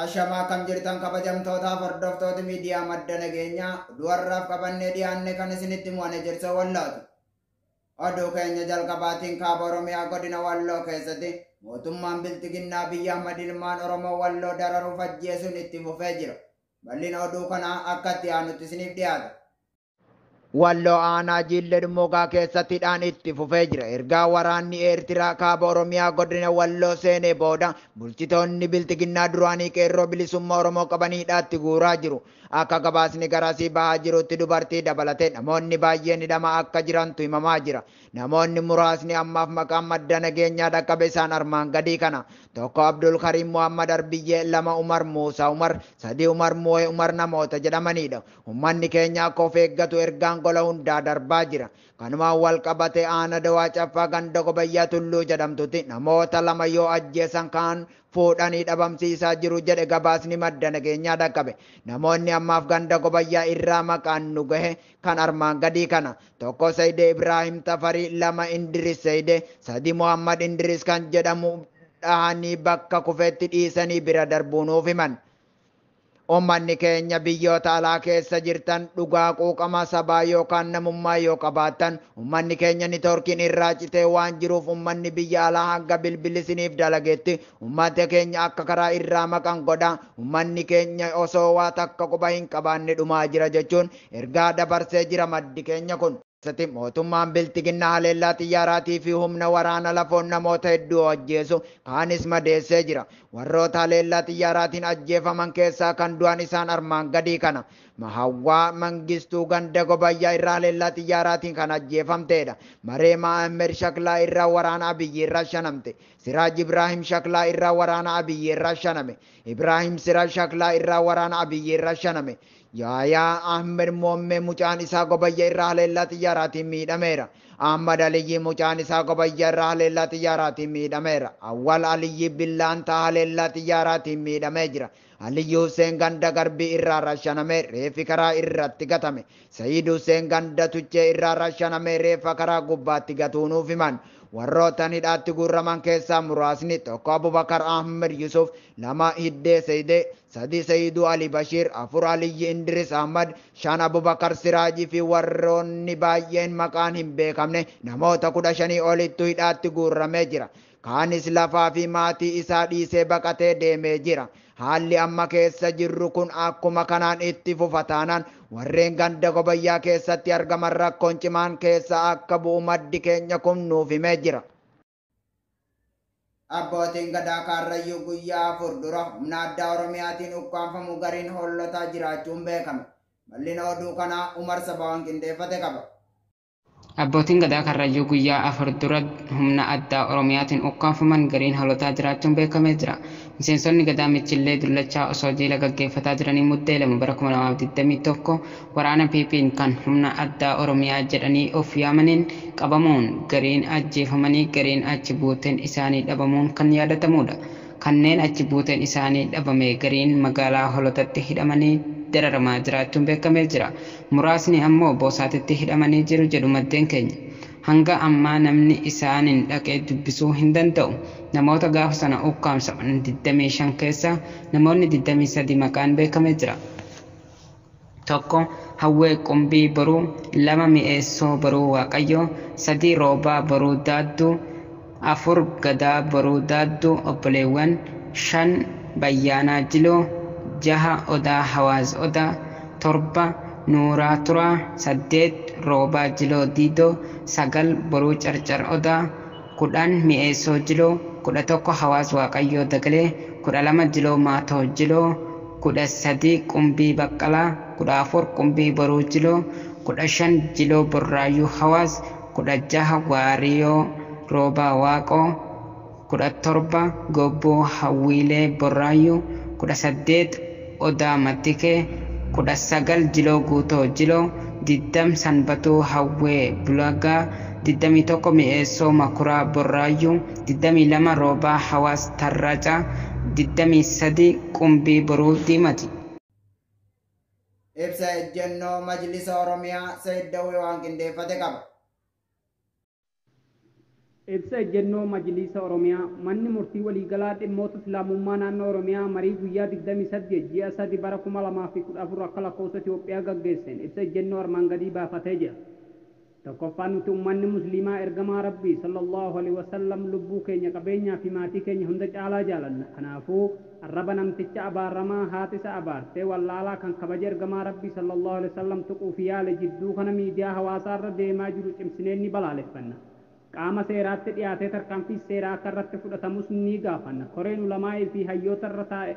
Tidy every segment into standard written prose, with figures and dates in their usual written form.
Ashamaa kam jirtan kabajamtootaaf hordoftoota miidiyaa madda nageenyaa oduu har'aaf qabannee dhiyaanne kan isinitti mo'ane jirsa Wallooti. Oduu keenya jalqabaatiin kaaba Oromiyaa godina Walloo keessatti mootummaan Bilxiginnaa Abiyyi Ahmad ilmaan Oromoo Walloo dararuuf ajjeesuun itti fufee jira. Bal'ina oduu kanaa akka itti aanutti isiniif dhiyaata. Walloo aanaa Jiillee Dhummuugaa keessatti hidhaan itti fufee jira. Ergaa waraanni Eertiraa kaaba Oromiyaa godina Walloo seenee booda bulchitoonni Bilxiginnaa duraanii qeerroo bilisummaa Oromoo qabanii hidhaatti guuraa jiru. Akka gabaasni garasii bahaa jirutti dubartii dabalatee namoonni baay'een hidhamaa akka jirantu himamaa jira. Namoonni muraasni ammaaf maqaan madda nageenyaa dhaqqabe isaan armaan gadii kana. 1 Abdul Karim Muhammad Arbiyyee, 2 Umar Muusaa Umar, 3 Umar Moo'ee Umar namoota jedhamanidha. Uummanni keenya akka of eeggatu ergaan gola hundaa darbaa jira. Kanumaan wal qabate aana Dawaa Caffaa ganda Gobayyaa Tulluu jedhamtutti namoota 2 yoo ajjeesan kaan fuudhanii dhabamsiisaa jiru jedhe gabaasni madda nageenyaa dhaqqabe. Namoonni ammaaf ganda Gobayyaa irraa maqaan nu gahe kan armaan gadii kana. 1 Sayidee Ibrahim Tafarii, 2 Indiris Sayidee, 3 Muhammad Indiris kan jedhamu dhahanii bakka kufetti dhiisanii bira darbuu nuuf himan. Uummanni keenya biyyoota alaa keessa jirtan dhugaa quuqama sabaa yookaan namummaa yoo qabaattan uummanni keenya niitoorkiin irraa citee waan jiruuf uummanni biyya alaa hanga bilbilli isiniif dalagetti uummata keenya akka karaa irraa maqan godha. Uummanni keenya osoo waa takka quba hin qabaanne dhumaa jira jechuun ergaa dabarsee jira maddi keenya kun. Mootummaan Bilxiginnaa haleellaa xiyyaaraatii fi humna waraana lafoon namoota hedduu ajjeesu kaanis madeessee jira. Warroota haleellaa xiyyaaraatiin ajjeefaman keessaa kan du'an isaan armaan gadii kana. Mahawwaa Mangistuu ganda Gobayyaa irraa haleellaa xiyyaaraatiin kan ajjeefamtedha. Mareema Ahmed Shaklaa irraa waraana Abiyyi irraa shanamte. Siraaj Ibrahim Shaklaa irraa waraana Abiyyi irraa shaname. Ibrahim Siraaj Shaklaa irraa waraana Abiyyi irraa shaname. Yaayaa Ahmed Moommee mucaan isaa Gobayyaa irraa haleellaa xiyyaaraatiin miidhameera. Ahmad Aliyyi mucaan isaa Gobayyaa irraa haleellaa xiyyaaraatiin miidhameera. Awwal Aliyyi Billaantaa haleellaa xiyyaaraatiin miidhamee jira. Aliyyi Hussein ganda Garbii irraa rashaname reeffi karaa irratti gatame. Sayid Hussein ganda Tuchee irraa rashaname reeffa karaa gubbaatti gatuu nuuf himan. Warrootan hidhaatti guurraman keessaa muraasni 1 Abubakar Ahmed Yusuf, 2 Hiddee Sayidee, 3 Sayiduu Ali Bashir, 4 Aliyyi Indiris Ahmad, 5 Abubakar Siraajii fi warroonni baay'een maqaan hin beekamne namoota 15 olittu hidhaatti guurramee jira. Kaanis lafaa fi maatii isaa dhiisee baqatee deemee jira. Haalli amma keessa jirru kun akkuma kanaan itti fufa taanaan warreen ganda Gobayyaa keessatti argaman rakkoon cimaan keessa akka bu'u maddi keenya kun nuuf himee jira. Abbootiin gadaa Kaarrayyuu guyyaa 4 dura humna addaa Oromiyaatiin ukkaanfamu gariin hollotaa jiraachuun beekame. Bal'ina oduu kanaa Umar Sabawaan qindeeffate qaba. Abbootiin gadaa Karrayyuu guyyaa 4 dura humna addaa Oromiyaatiin ukkaanfaman gariin hollotaa jiraachuun beekamee jira. Miseensonni gadaa Michillee Dullachaa osoo jiila gaggeeffataa jiranii muddee 2 bara 2021 waraana PP'n kan humna addaa Oromiyaa jedhanii of yaamaniin qabamuun gariin ajjeefamanii gariin achi buuteen isaanii dhabamuun kan yaadatamudha. Kanneen achi buuteen isaanii dhabame gariin magaalaa Holotatti hidhamanii dararamaa jiraachuun beekamee jira. Muraasni ammoo Boosaatitti hidhamanii jiru jedhu maddeen keenya. Hanga ammaa namni isaaniin dhaqee dubbisuu hin danda'u. Namoota gaafa sana ukkaamsaman 25 keessaa namoonni 23 maqaan beekamee jira. 1 Hawwee Qumbii Boruu, 2 Mi'eessoo Boruu Waaqayyoo, 3 Roobaa Boruu Daadduu, 4 Gadaa Boruu Daadduu Obboleewwan, 5 Bayyaanaa Jiloo, 6 Odaa Hawaaz Odaa, 7 Nuuraa Turaa, 8 Roobaa Jiloo Diidoo, 9 Boruu Carcar Odaa, 10 Mi'eessoo Jiloo, 11 Hawaaz Waaqayyoo Dagalee, 12 Jiloo Maatoo Jiloo, 13 Qumbii Baqqalaa, 14 Qumbii Boruu Jiloo, 15 Jiloo Borraayyuu Hawaaz, 16 Waariyoo Roobaa Waaqoo, 17 Gobboo Hawwiilee Borraayyuu, 18 Odaa Mattikee, 19 Jiloo Guutoo Jiloo, 20 Sanbatuu Hawwee Bulagaa, 21 Mi'eessoo Makuraa Borraayyuu, 22 Roobaa Hawaas Tarracaa, 23 Qumbii Boruu Diimati. Ibsa ejjennoo Majlisa Oromiyaa Sayid Dawwee waan qindeeffate qaba. Ibsa ejjennoo Majliisa Oromiyaa. Manni murtii waliigalaa dhimmoota Islaamummaa naannoo Oromiyaa marii guyyaa 28 ji'a 3 bara 2014 akka lakkoofsa Itoophiyaa gaggeesseen ibsa ejjennoo armaan gadii baafatee jira. Tokkoffaa, nuti ummanni Musliimaa ergamaa Rabbii sallallahu alaihi wasallam lubbuu keenya, qabeenyaa fi maatii keenya hunda caalaa jaalanna. Kanaafuu arraba namticha abaaramaa haati isa abaartee wallaalaa kan kabaja ergamaa Rabbii sallallahu alaihi wasallam tuquuf yaale jidduu kana miidiyaa hawaasaarra deemaa jiru cimsinee ni balaaleffanna. Qaama seeraatti dhiyaatee tarkaanfii seeraa akka irratti fudhatamus ni gaafanna. Koreen ulamaa'ii fi hayyoota irra taa'e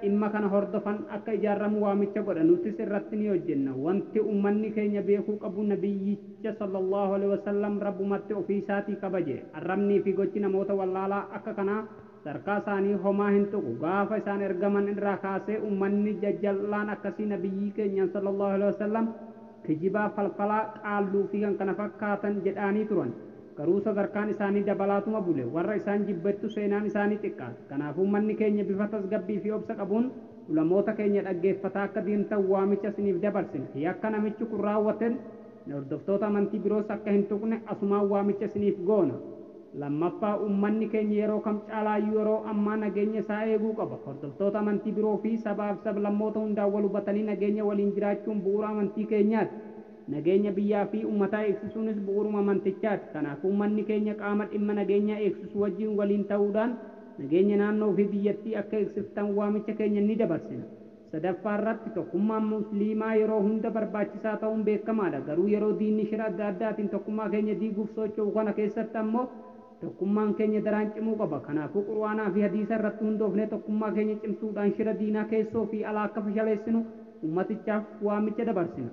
dhimma kana hordofan akka ijaaramu waamicha godha. Nutis irratti ni hojjenna. Wanti ummanni keenya beekuu qabu, nabiyyicha sallallahu alaihi wasallam rabbumatti ofii isaatii kabaje. Arrabnii fi gochi namoota wallaalaa akka kanaa sadarkaa isaanii homaa hin tuqu. Gaafa isaan ergaman irraa kaasee ummanni jajjallaan akkasii nabiyyii keenyaan sallallahu alaihi wasallam kijibaa, falfalaa, qaalluu fi kan kana fakkaatan jedhaanii turan. Garuu sadarkaan isaanii dabalaatuma bule. Warra isaan jibbettu seenaan isaanii xiqqaate. Kanaafuu manni keenya bifa tasgabbii fi obsa qabuun ulamoota keenya dhaggeeffataa akka deemtan waamicha isiniif dabarsina. Yakka namichi kun raawwaten hordoftoota amantii biroos akka hin tuqne asumaan waamicha isiniif goona. Lammaffaa, ummanni keenya yeroo kam caalaayyuu yeroo ammaa nageenya isaa eeguu qaba. Hordoftoota amantii biroo fi sabaaf sablammoota hundaan wal hubatanii nageenya waliin jiraachuun bu'uura amantii keenyaati. Nageenya biyyaa fi uummataa eegsisuunis bu'uuruma amantichaati. Kanaafuu ummanni keenya qaama dhimma nageenyaa eegsisu wajjin waliin ta'uudhaan nageenya naannoo fi biyyattii akka eegsiftan waamicha keenya ni dabarsina. Sadaffaa irratti, tokkummaan Musliimaa yeroo hunda barbaachisaa ta'uun beekamaadha. Garuu yeroo diinni shira adda addaatiin tokkummaa keenya diiguuf socho'u kana keessatti ammoo tokkummaan keenya daraan cimuu qaba. Kanaafuu Qur'aanaa fi hadiisa irratti hundoofnee tokkummaa keenya cimsuudhaan shira diinaa keessoo fi alaa akka fashaleessinu ummatichaaf waamicha dabarsina.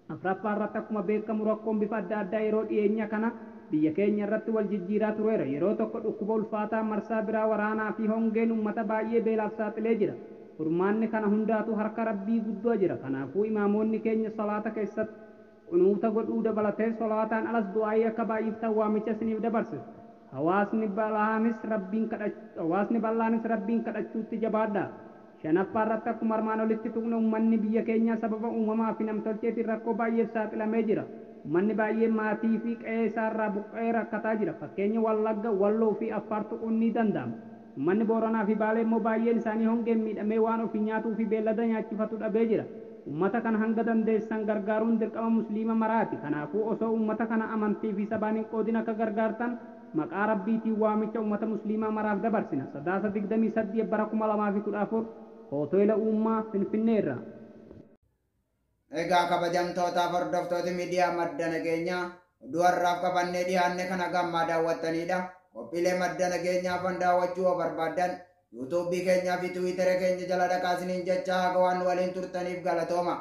Afraffaa irratti, akkuma beekamu rakkoon bifa adda addaa yeroo dhiyeenya kana biyya keenya irratti wal jijjiiraa tureera. Yeroo tokko dhukkuba ulfaataa, marsaa biraa waraanaa fi hongeen uummata baay'ee beelaaf saaxilee jira. Furmaanni kana hundaatu harka Rabbii guddoo jira. Kanaafuu imaamoonni keenya salaata keessatti qunuuta godhuu dabalatee salaataan alas du'aayii akka baay'iftan waamicha isiniif dabarsina. Hawaasni bal'aanis Rabbiin kadhachuutti jabaadha. Shanaffaa irratti, akkuma armaan olitti tuqne uummanni biyya keenyaa sababa uumamaa fi namtolcheetiin rakkoo baay'eef saaxilamee jira. Uummanni baay'een maatii fi qe'ee isaarraa buqqa'ee rakkataa jira. Fakkeenya Wallagga, Walloo fi Affaar tuquun ni danda'ama. Uummanni Booranaa fi Baalee immoo baay'een isaanii hongeen miidhamee waan ofii nyaatuu fi beellada nyaachifatu dhabee jira. Uummata kana hanga dandeessan gargaaruun dirqama Musliima maraati. Kanaafuu osoo uummata kana amantii fi sabaan hin qoodin akka gargaartan maqaa Rabbiitiin waamicha uummata Musliimaa maraaf dabarsina. Sadaasa 28 bara 2014, Hoteela Uummaa, Finfinneerra. Egaa kabajamtootaaf hordoftoota miidiyaa madda nageenyaa, oduu har'aaf qabannee dhiyaanne kana gammaa daawwattanidha. Qophiilee madda nageenyaa afan daawwachuu yoo barbaaddan yuutuubii keenyaa fi Tiwiitara keenya jala dhaqaa isiniin jecha, haga waan waliin turtaniif galatooma.